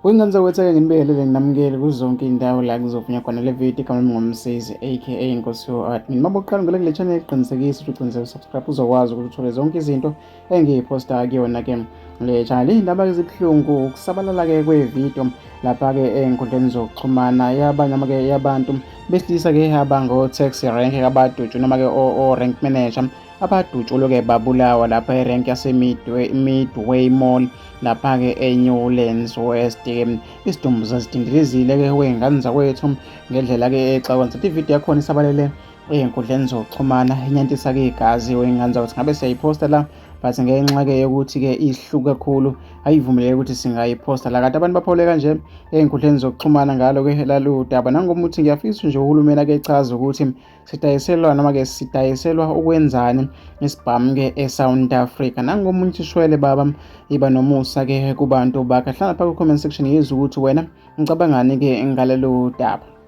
Kwingane zakwethu-ke nginibingelele nginamukele kuzo zonke iy'ndawo la kuzovunywa khona le video. Igama lami nguMsizi aka Nkosi Admin. Uma uqala ngale kule channel, qinisekisa ukuthi uqinisekise subscribe, uzokwazi ukuthi uthole zonke izinto engiyiphosta kuyona-ke le channel. Iy'ndaba ezibuhlungu ukusabalala-ke kwevidiyo lapha-ke ey'nkundleni zokuxhumana yabanye noma-ke yabantu besilisa-ke abango-taxi rank abadutshwe noma-ke o-rank manager abadutshulwe-ke babulawa lapha erenki yaseMidway Midway Mall lapha-ke eNewlands West-ke. Isidumbu zazidindilizile-ke wey'ngane zakwethu ngendlela-ke exakwanisa. Ividiyo yakhona isabalele ey'nkundleni zokuxhumana, inyantisa-ke igazi wey'ngane zakwethu. Ngabe siyayiphosta la, but ngenxa-ke yokuthi-ke isihluku kakhulu ayivumeleki ukuthi singayiphosta la. Kanti abantu baphawule kanje ey'nkundleni zokuxhumana ngalo-ke lalu daba. Nangomuthi ngiyafisa nje uhulumeni ake echaze ukuthi sidayiselwa noma-ke sidayiselwa ukwenzani isibhamu-ke e-South Africa. Nangomunye uthi shwele baba, iba nomusa-ke kubantu bakhe. Hlala lapha kwi-comment section, yizwe ukuthi wena ucabangani-ke ngalolu daba.